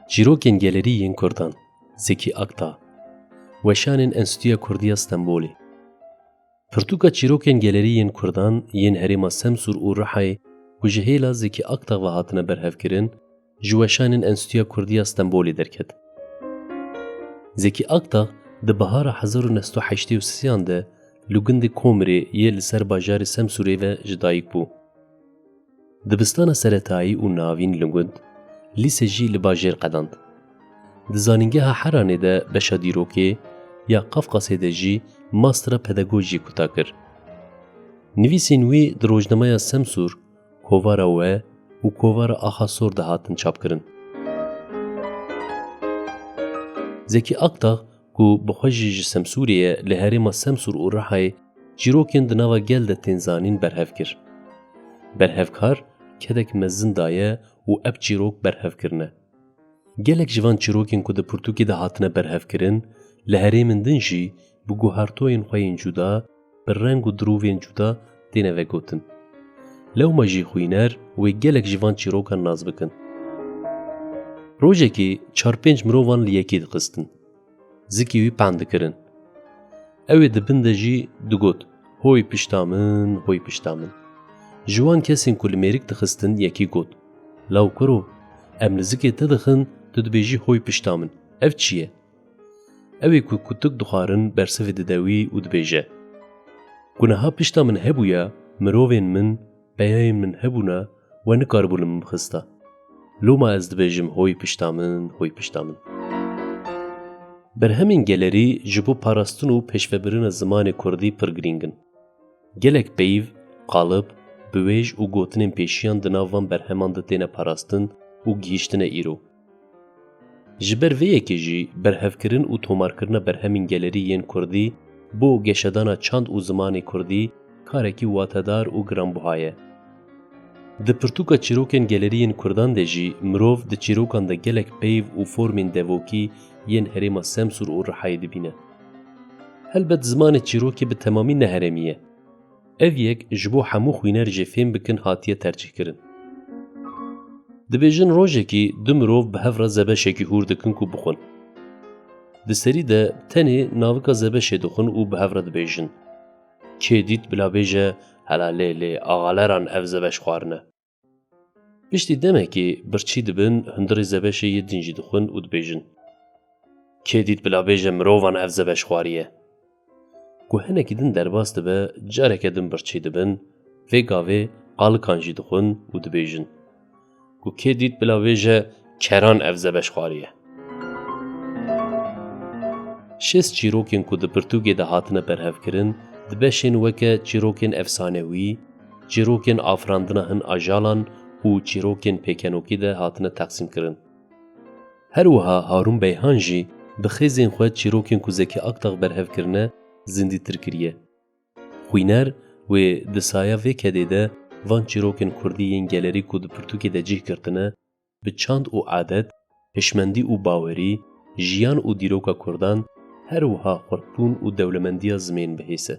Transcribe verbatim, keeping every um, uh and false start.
Çîrokên gelerî yên Kurdan, Zekî Akdağ. Weşanên Enstîtuya Kurdî ya Stenbolê. Pirtûka çîrokên gelerî yên Kurdan yên herêma Semsûr û Rihayê ku ji hêla Zekî Akdağ ve hatine berhevkirin, ji weşanên Enstîtuya Kurdî ya Stenbolê derket. Zekî Akdağ di bihara hezar û neh sed û heştê û sêyan de li gundê Komirê yê li ser bajarê Semsûrê ve ji dayik bû. Dibistana seretayî û navîn li gund, lîse jî li bajêr qedand. Di Zanîngeha Heranê de beşa dîrokê ya Qafqasê de jî mastera pedagojiyê kuta kir. Nivîsên wî di rojnameya Semsûr, Kovara We û Kovara Axa Sor de hatin çapkirin. Zekî Akdağ ku bi xwe jî ji Semsûrê ye, li herêma Semsûr û Rihayê çîrokên di nava gel de tên zanîn berhev kir. Berhevkar kedek mezin daye û ev çîrok berhev kirine. Gelek ji van çîrokên ku di pirtûkê de hatine berhevkirin, li herêmên din jî bi guhertoyên xwe yên cuda, bi reng û dirûvên cuda têne vegotin. Lewma jî xwîner wê gelek ji van çîrokan nas bikin. Rojekê çar pênc mirovan li yekê dixistin. Zikê wî pend dikirin. Ew ê di bin de jî digot, "Hoy pişta min, hoy pişta min." Ji wan kesên ku li mêrik dixistin yekî got, "Law kuro, em li zikê te dixin, tu dibêjî hoy pişta min. Ev çi ye?" Ew ê ku kutik dixwarin bersivê dide wî û dibêje, "Ku niha pişta min hebûya, mirovên min, peyayên min hebûna, we nikaribû li min bixista. Loma ez dibêjim, hoy pişta min, hoy pişta min." Berhemên gelerî ji bo parastin û pêşvebirina zimanê kurdî pir girîng in. Gelek peyv, qalib, biwêj û gotinên pêşiyan di nav van berheman de têne parastin û gihîştine îro. Ji ber vê yekê jî berhevkirin û tomarkirina berhemên gelerî yên kurdî bo geşedana çand û zimanê kurdî karekî watedar û giranbuha ye. Di pirtûka çîrokên gelerî yên kurdan de jî mirov di çîrokan de gelek peyv û formên devokî yên herêma Semsûr û Rihayê dibîne. Helbet zimanê çîrokê bi temamî ne herêmî ye. Ev yek ji bo hemû xwîner jê fêm bikin hatiye tercîhkirin. Dibêjin rojekî du mirov bi hev re zebeşekî hûr dikin ku bixwin. Di serî de tenê navika zebeşê dixwin û bi hev re dibêjin, "Kê dît bila bêje, hela lê lê axaleran ev zebeş xwarine." Piştî demekê birçî dibin, hundirê zebeşê yê din jî dixwin û dibêjin, "Kê dît bila bêje mirovan ev zebeş xwariye." Ku hinekî din derbas dibe, careke din birçî dibin, vê gavê qalikan jî dixwin û dibêjin, "Ku kê dît bila bêje keran ev zebeş xwariye." Şêst çîrokên ku di pirtûkê de hatine berhevkirin, di beşên weke çîrokên efsanewî, çîrokên afirandina hin ajalan û çîrokên pêkenokî de hatine teqsîmkirin. Her wiha Harûn Beyhan jî bi xêzên xwe çîrokên ku Zekî Akdağ berhev kirine zindîtir kiriye. Xwîner wê di saya vê kedê de van çîrokên kurdî yên gelerî ku di pirtûkê de cih girtine, bi çand û adet, hişmendî û bawerî, jiyan û dîroka kurdan, her wiha xurtbûn û dewlemendiya zimên bihêse.